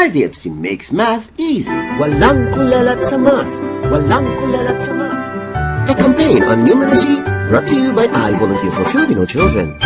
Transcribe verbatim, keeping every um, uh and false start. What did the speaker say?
I V F C makes math easy. Walang kulelat sa math. Walang kulelat sa math. A campaign on numeracy brought to you by I Volunteer for Filipino Children.